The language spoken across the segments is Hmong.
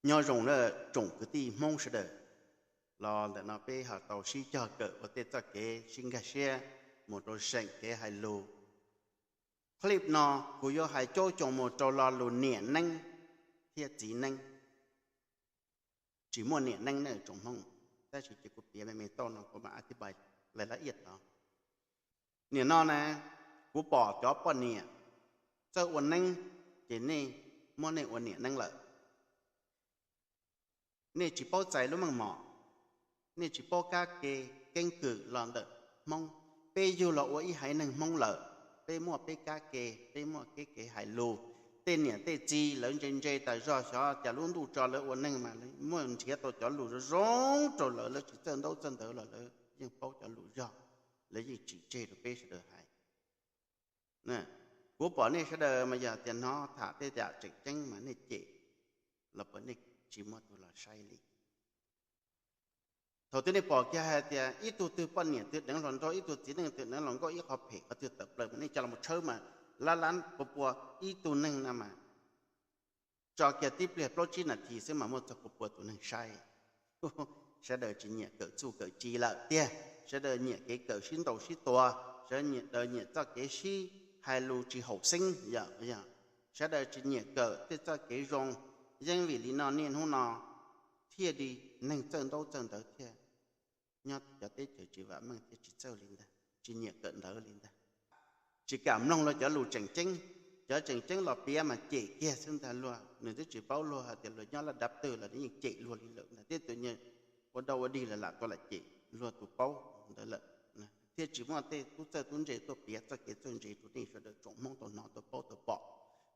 Nyob zoo na tsoom kwv tij Hmoob sawv daws, los ntawm no peb ho tau sib cog kawm ua tej txoj kev sib nkag siab mus rau seem kev hais lus. Clip no kuv yuav hais caub coos mus rau lo lus niam neeb thiab txiv neeb. Tsis muaj niam neeb na tsoom Hmoob, tab sis ces kuv piav me me toj no kuv mam a thib pais lais lab iaj tod. Nim no na, kuv pom cov poj niam txawj ua neeb, ces nej muab nej ua niam neeb lawm. Nej tsis paub txais lub meej mom, nej tsis paub kab ke keeb kwm los ntawm Hmoob. Peb yug los ua ib haiv neeg Hmoob lawm, peb muaj peb kab ke, peb muaj kev kev hais lus. Tej niam tej txiv lawv ntse ntse tas zog xyov cas lub ntuj tso lawv ua neeg mas muaj nrhiav tau cov lus zoo zoo rau lawv, lawv tsis txawj ntaub txawj ntawv los lawv yeej paub cov lus zog, lawv yeej tsim tseg rau peb sawv daws hais. Kuv pom nej sawv daws mas yog tias hnov tham tej yam tseem ceeb mas nej cem los puas nej tsis muaj tus los saib li. Thaum twg nej pom kiag hais tias ib tug twg poj niam twg deev hluas nraug, ib tug txiv neej twg deev hluas nkauj ib qho phem qhov twg tawm plaws mas nej coj los tshawb mas lab lab pua pua ib tug neeg no mas tso kiag tib pliag plaub tsib nas this xwb mas muaj txog pua pua tus neeg saib. Sawv daws tsis nyiam kawm txuj kawm ci lawm tiag, sawv daws nyiam kev kawm sib ntaus sib tua, sawv daws nyiam txoj kev sib hais lus tsis haum xeeb yom. Sawv daws tsis nyiam kawm tej txoj kev zoo, yeej vim li no niaj hnub no thiaj li neeg txawj ntaub txawj ntawv thiaj nyob cov teb chaws tsis vam meej thiab tsis txawj li ntag, tsis nyiam kawm ntawv li ntag. Tsis kam mloog luag cov lus tseem ceeb, cov tseem ceeb los piav mas cem kiag xwb ntag luag, nws twb tsis paub luag hais tias luag nyob laj dab twg los nws yeej cem luag li lawm ntag. Tej tus ua dog ua dig los lam tuaj lam cem luag tus paub ntawd lawm, thiaj tsis muaj tej tub txawj tub ntse tuaj piav txoj kev txawj ntse rau nej sawv daws tsoom Hmoob tau hnov tau paub tau pom.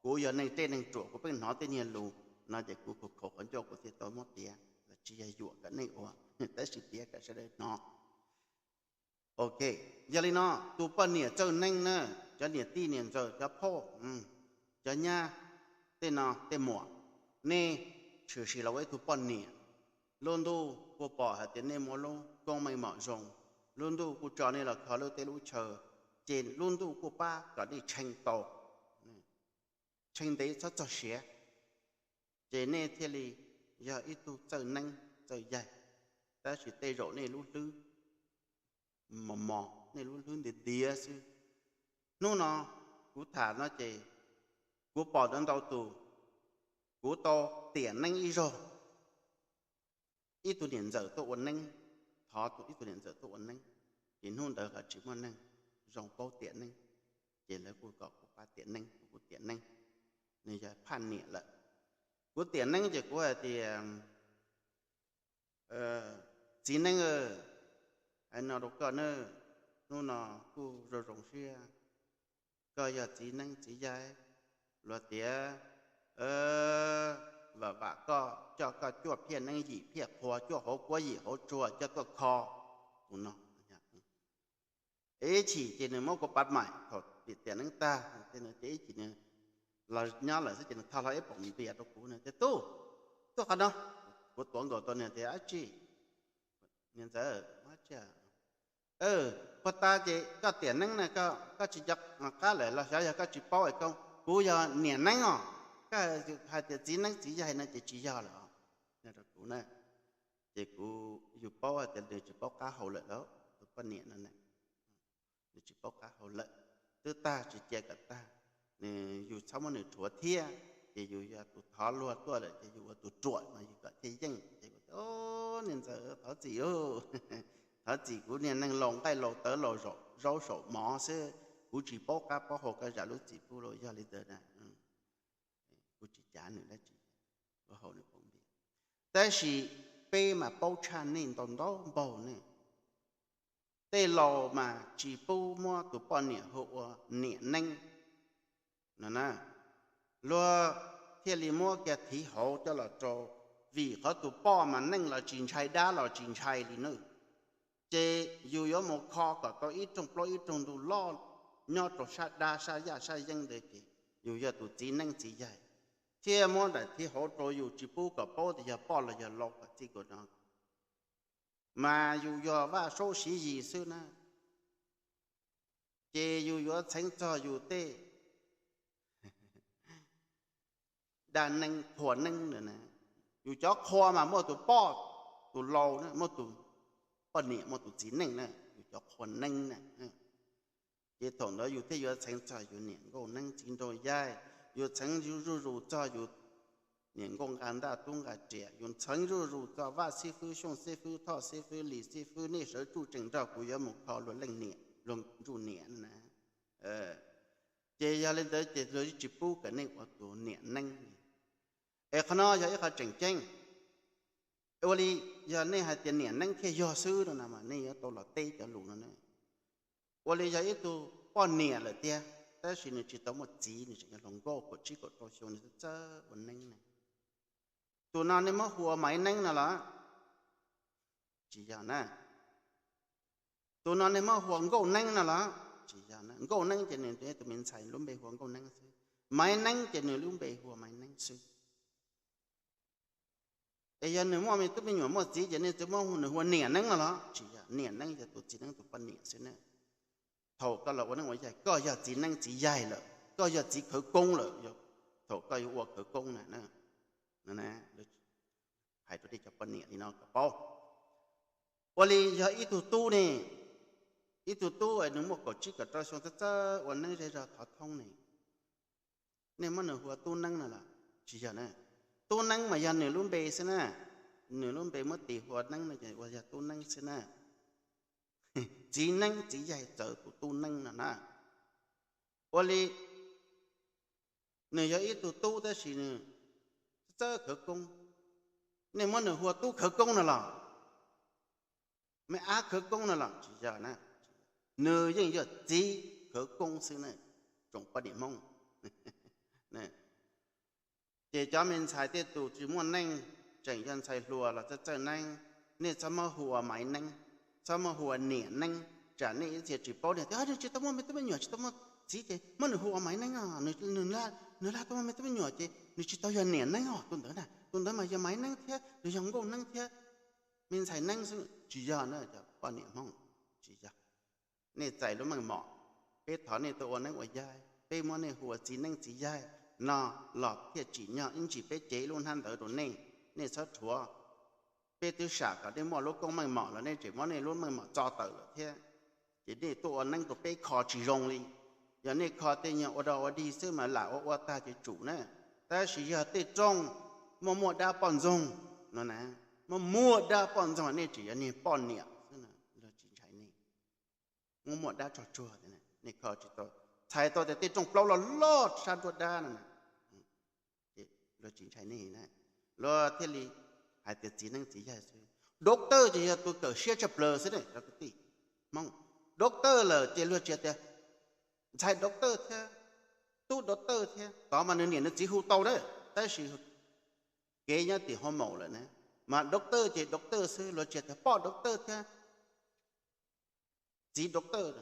Kuv yog neeg tej neeg ruam kuv pheej hnov tej niag lus no ces kuv khaus khaus ncuab kuv thiaj tau muab piav, tsis yog yuam kom nej ua, tab sis piav kom sawv daws hnov. Ok, yog li no, tus poj niam txawj neeb na, cov niam tij niam ntxawm cov phauj, cov nyab, tej no tej muam, nej tshwm sim los ua ib tug poj niam, lub ntuj kuj pom hais tias nej muaj lub koob meej mom zoo, lub ntuj kuj tso nej los kho lub teb lub chaw, ces lub ntuj kuj pab kom nej tshee tau, tshee ntev txhob txog siav, ces nej thiaj li yog ib tug txawj neeb txawj yaig. Tab sis tej zaum nej lub hlwb mos mos, nej lub hlwb ntiav ntiav xwb. Hnub no kuv tham no ces kuv pom ntau ntau tus, kuv tau tiam neeb ib zaug, ib tug niam ntxawm tuaj ua neeb, thov ib tug niam ntxawm tuaj ua neeb, ces hnub ntawd ho tsis muaj neeg zoo paub tiam neeb, ces lawv kuj kom kuv pab tiam neeb, kuv kuj tiam neeb, nws yog phaj niam lawm. Kuv tiam neeb ces kuv hais tias, txiv neeb, hais no rau koj na, hnub no kuj zoo zoo siab, koj yog txiv neeb txiv yaig, luag tiav vam vam koj, coj koj cuaj phiaj neeb yim phiaj qhua, cuaj hauv kuab yim hauv tsuag coj tuaj kho tus no. Ib chim ces nws muab kuv pav maim thaum tiam neeb tag, ces ib chim nws los nyob lawm xwb ces nws tho hlo ib poom npias rau kuv, nws tias, Tub, tuaj qhov no. Kuv tuav nkaus tau nws tias, Ab tsi, niam ntxawm, puag ta ces koj tiam neeb na, koj tsis nco qab lawm los xyov yog koj tsis paub es koj, kuv yog niam neeb os, koj hais tias txiv neeb txiv yaig no ces tsis yog lawm os. Kuv na, ces kuv, yus paub hais tias nws tsis paub qab hau lawm lauj, tus poj niam no na, nws tsis paub qab hau lawm, twb tag tsis cia kom tag, nws, yus txhob muab nws rhuav thiab, ces yus yog tus thov luag tuaj lawm ces yus ua tus ruam mas yus kom thiaj yeej. Ces kuv tias, Niam ntxawm, thov txim, thov txim, kuv niag neeg laus nqaij laus tawv laus zaub saum mov xwb, kuv tsis paub qab paub hau koj zam lub txim pub lauj. Yog li ntawd na, kuv tsis cav nws dab tsi, kuv haus nws poom npias. Tab sis peb mas paub tshaj nej ntau ntau npaug ne. Tej laus mas tsis pub muab tus poj niam hu ua niam neeb no na, luag thiaj li muab kiag thiv hauv coj los rau, vim qhov tus poj mas neej los tsis ntshai dab los tsis ntshai li nawb. Ces yus yuav mus kho kom tau ib rooj plaub ib rooj ntug loj nyob rau sab dab sab yaj sab yeeb ntawd ces yus yog tus txiv neeb txiv yaig, thiaj muab daim thiv hauv rau yus tsis pub kom paub tias yog poj los yog lau kom txij nkaus no. Mas yus yog Vaj Saub Siv Yis xwb na, ces yus yuav txheev txog yus tej dab neeb qhua neeb ntawd na. Yus cov qhua mas muaj tus poj, tus lau na, muaj tus poj niam, muaj tus txiv neej na, yus cov qhua neeb na. Ces thaum ntawd yus thiaj yuav txheev txog yus niam nkauj neeb txiv nraug yaig, yus txheev zuj zus txog yus niam nkauj nqa ntaj tub nqa riam, yus txheev zuj zus txog Vaj xib fwb, Xyooj xib fwb, Thoj xib fwb, Lis xib fwb, nej sawv tsuj tseem nrog kuv yuav mus kho luag leej niam, luag ntsuj niam na. Ces yog li ntawd ces luag tsis pub kom nej ua tus niam neeb li. Es qhov no yog ib qho tseem ceeb. Ua li, yog nej hais tias niam neeb thiaj yog xwb no na mas nej yuav tau los teb cov lus no na. Ua li yog ib tug poj niam lawm tiag, tab sis nws tsis tau muaj txiv, nws tseem yog hluas nkauj kaum tsib kaum rau xyoo, nws txawj txawj ua neeb na, tus no nej muab hu ua Maiv Neeb no los? Tsis yog na. Tus no nej muab hu ua Nkauj Neeb no los? Tsis yog na. Nkauj Neeb ces nws tus me ntxhais lub npe hu ua Nkauj Neeb xwb. Maiv Neeb ces nws lub npe hu ua Maiv Neeb xwb. Es yog nws muaj me tub me nyuam muaj txiv ces nej txawm muab nws hu ua Niam Neeb no los? Tsis yog, Niam Neeb yog tus txiv neeb tus poj niam xwb na. Thaum koj los ua neeb ua yaig, koj yog txiv neeb txiv yaig lawm, koj yog txiv khawv koob lawm, thaum koj yuav ua khawv koob na. Hais rau nej cov poj niam li no kom paub. Ua li yog ib tug tub ne, ib tug tub nws muaj kaum tsib kaum rau xyoo txawj txawj ua neeb zej zog thov thoob ne, nej muab nws hu ua Tub Neeb no los? Tsis yog na. Tub Neeb mas yog nws lub npe xwb na. Nws lub npe muab tis hu ua Neeb no ces ua yog Tub Neeb xwb na. Txiv neeb txiv yaig txawv tus Tub Neeb no na. Ua li nws yog ib tug tub tab sis nws txawj khawv koob, nej muab nws hu ua Tub Khawv Koob no los? Me ab khawv koob no los? Tsis yog na. Nws yeej yog Txiv Khawv Koob xwb na, tsoom poj niam Hmoob. Ces cov me ntxhais tej tus tsis muaj neej, tseem yog ntxhais hluas los txawj txawj neeb, nej txhob muab hu ua Maiv Neeb, txhob muab hu ua Niam Neeb, tsam nej ib txhia tsis paub, nej tias nws tsis tau muaj me tub me nyuam, tsis tau muaj txiv ces muab nws hu ua Maiv Neeb os, nws lag tau muaj me tub me nyuam ces nws tsis tau yog Niam Neeb os, tus ntawd na, tus ntawd mas yog Maiv Neeb thiab, nws yog Nkauj Neeb thiab, me ntxhais neeb xwb. Tsis yog na cov poj niam Hmoob, tsis yog. Nej txais lub meej mom, peb thov nej tuaj ua neeb ua yaig, peb muab nej hu ua txiv neeb txiv yaig no los thiaj tsim nyog ib ntsis peb cev ib lub hnab ntawv rau nej, nej txhob rhuav. Peb twb sam kom nej muaj lub koob meej mom los nej tseem muab nej lub meej mom txo tawm lawm thiab. Ces nej tuaj ua neeb rau peb kho tsis zoo li. Yog nej kho tej nyuag ua dog ua dig xwb mas lam ua ua tag ces tsum na. Tab sis yog tej rooj muaj muaj dab poj ntxoog no na, muaj muaj dab poj ntxoog nej tseem yog niag poj niam xwb, luag tsis ntshai nej. Muaj muaj dab tsog tsuag, nej kho tsis tau. Txhais tau tias tej rooj plaub loj loj sab nruab dab no na, luag tsis ntshai nej na. Luag thiaj li hais tias txiv neeb txiv yaig xwb. Doctor ces yog tus kawm siab tshaj plaws xwb ne cov kwv tij Hmoob. Doctor lawm ces luag tsis tias ntxhais doctor thiab tub doctor thiab, tod mas nws niam nws txiv hu tau na, tab sis kev nyob tim hoo maum lawm na, mas doctor ces doctor xwb, luag tsis tias poj doctor thiab txiv doctor.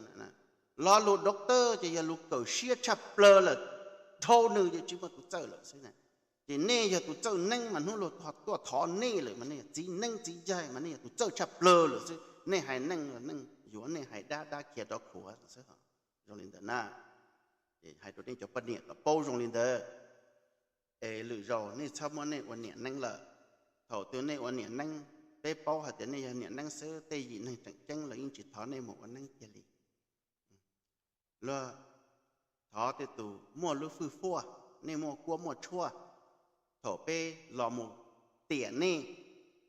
Lo lus doctor ces yog lus kawm siab tshaj plaws lawm, dhau nws ces tsis muaj tus txawj lawm xwb na. Ces nej yog tus txawj neeb mas hnub luag tuaj thov nej lawm mas nej yog txiv neeb txiv yaig mas nej yog tus txawj tshaj plaws lawm xwb. Nej hais neej neej yuav, nej hais dab dab khiav rov khuav xwb. Zoo li ntawd na, ces hais rau nej cov poj niam kom paub zoo li ntawd. Es lwm zaus nej txhob muab nej ua niam neeb lawm. Thaum twg nej ua niam neeb, peb paub hais tias nej yog niam neeb xwb, tej yim neeg tseem ceeb los yeej tsis thov nej mus ua neeb kiag li. Luag thov tej tus muaj lub fwj fuaj, nej muaj kuab muaj tshuaj. Thaum peb los mus tiam nej,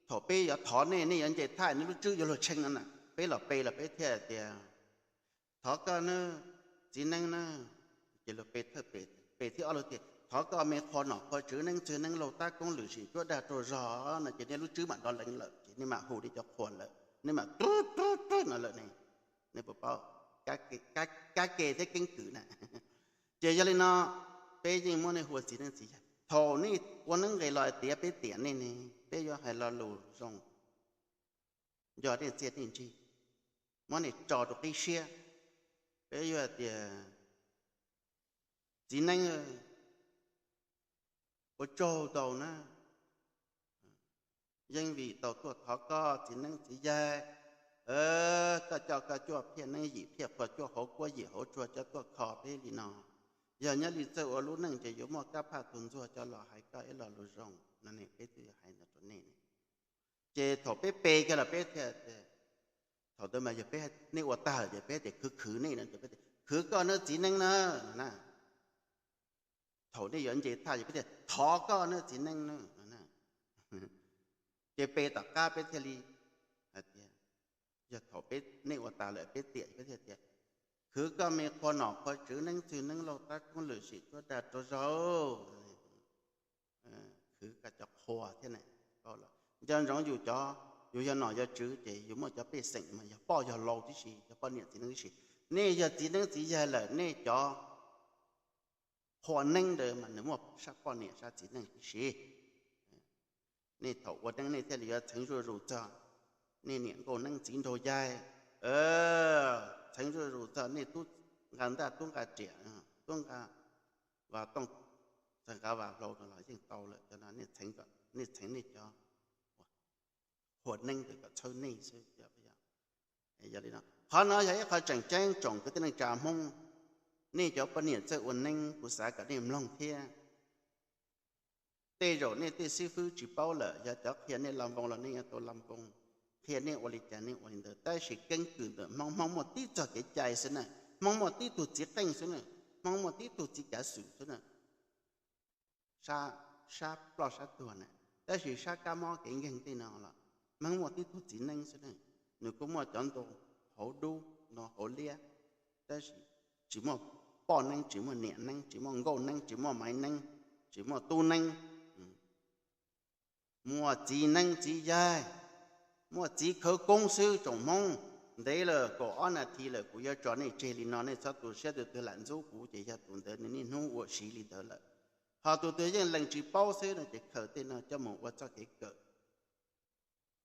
thaum peb yuav thov nej, nej yuav nce thaj, nej lub tswb yuav luag tshee no na, peb los pe los peb thiaj tias thov koj na, txiv neeb na. Ces luag pe thawj pe, pe thib ob luag tias thov koj me qhua nom qhua tswv, neeb txwg neeb laug, tab koob lwm sim cuab dag rau zog no, ces nej lub tswb mam nrov lees lawm, ces nej mam hu nej cov qhua lawm, nej mam tub tub tub no lawm ne. Nej puas paub kab ke thiab keeb kwm na? Ces yog li no, peb yeej muab nej hu ua txiv neeb txiv yaig. Thaum nej ua neeb nqis los tiav peb tiam nej ne, peb yuav hais lo lus zoo, nco nej txiaj nej ntsig, muab nej tso rau qib siab. Peb yuav hais tias txiv neeb, ua tsaug ntau na, yeej vim tau tuaj thov koj txiv neeb txiv yaig, koj coj koj cuaj phiaj neeb yim phiaj qhua cuaj hauv kuab yim hauv tsua coj tuaj kho peb li no. Yog nyob li txawj ua lub neej ces yuav muaj kab phaj tus ntxuag coj los hais koj ib lo lus zoo no ne, peb twb yuav hais ntawd. Ces thaum peb pe kiag los peb thiaj, thaum ntawd mas yog peb, nej ua tag ces peb tias khwv khwv nej no, khwv koj nej txiv neeb na no na. Thaum nej yuav nce thaj ces peb tias thov koj nej txiv neeb na no. Ces pe tom qab peb thiaj li hais tias, yog thaum peb, nej ua tas lawm peb tiam peb thiaj tias khwv koj me qhua nom qhua tswv neeb txwg neeb lauj tab koob lwm sim cuab dag rau zaug. Khwv koj cov qhua thiab na. Nco ntsoov yus cov, yus yog nom yog tswv ces yus muaj cov pej xeem mas yog poj yog lau tib si, yog poj niam txiv neeb tib si. Nej yog txiv neeb txiv yaig lawm nej cov qhua neeb ntawd mas nws muaj sab poj niam sab txiv neej tib si. Nej thaum ua neeb nej thiaj li yuav txheev zuj zus txog nej niam nkauj neeb txiv nraug yaig, txheev zuj zus txog nej tub nqa ntaj tub nqa riam, tub nqa vas tooj, txawg nqa vas hlau no los yeej tau lawm. Cov no nej txheev, nej txheev nej cov qhua neeb ntawd kom txhawb nej xwb. Yog li no, qhov no yog ib qho tseem ceeb tsoom kwv tij neej tsa Hmoob, nej cov poj niam txawj ua neeb kuv xav kom nej mloog thiab. Tej zaum nej tej xib fwb tsis paub lawm, yog cov qhia nej lo npoo los nej yuav tau lo npoo, qhia nej ua li cas nej ua li ntawd, tab sis keeb kwm ntawm Hmoob, Hmoob muaj tib txoj kev cai xwb na, Hmoob muaj tib tug txiv qeej xwb na, Hmoob muaj tib tug txiv cav xwm xwb na. Sab ploj sab tuag na, tab sis sab kab mob kev nkeeg tej no los Hmoob muaj tib tug txiv neeb xwb na. Nws kuj muaj cov ntoo hauv dub no hauv liab, tab sis tsis muaj poj neeb, tsis muaj niam neeb, tsis muaj nkauj neeb, tsis muaj maiv neeb, tsis muaj tub neeb. Muaj txiv neeb txiv yaig, muaj txiv khawv koob xwb tsoom Hmoob. Ntev lawm kaum ob nas this lawm kuv yuav tso nej tseg li no, nej txhob tu siab, tus twg lam ntxub kuv ces yog tus ntawd niaj hnub ua siv li ntawd lawm. Ho tus twg yeej lees tsis paub xwb no ces khaws tej no coj mus ua txoj kev kawm.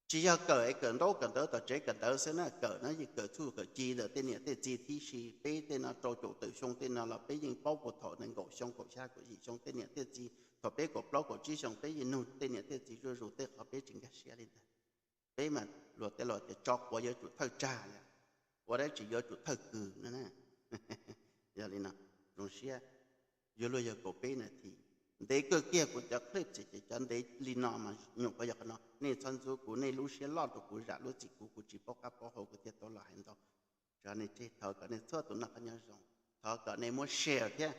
Tsis yog kawm es kawm ntaub kawm ntawv tom tsev kawm ntawv xwb na, kawm no yeej kawm txuj kawm ci ntawm tej niam tej txiv tib si. Peb tej no rau caum tawm xyoo tej no los peb yeej paub puag thaum nees nkaum xyoo kaum xya kaum yim xyoo tej niam tej txiv, thaum peb kaum plaub kaum tsib xyoo peb yeej nug tej niam tej txiv zuj zus tej qhov peb tsis nkag siab li ntawd. Peb mas luag tej laus tias tso quav yuav tsum thawj tsag li, ua dab tsi yuav tsum thawj kws no na. Yog li no, zoo siab, yuav luag yog kaum peb nas this. Ntev kawg kiag kuv cov clip ces cov ntev li no mas nyuam qhuav yog qhov no, nej txhob ntxub kuv, nej lub siab loj rau kuv zam lub txim kuv, kuv tsis paub qab paub hau kuv thiaj tau los hais ntau. Tso nej tseg, thov kom nej txhua tus noj qab nyob zoo, thov kom nej muab share thiab.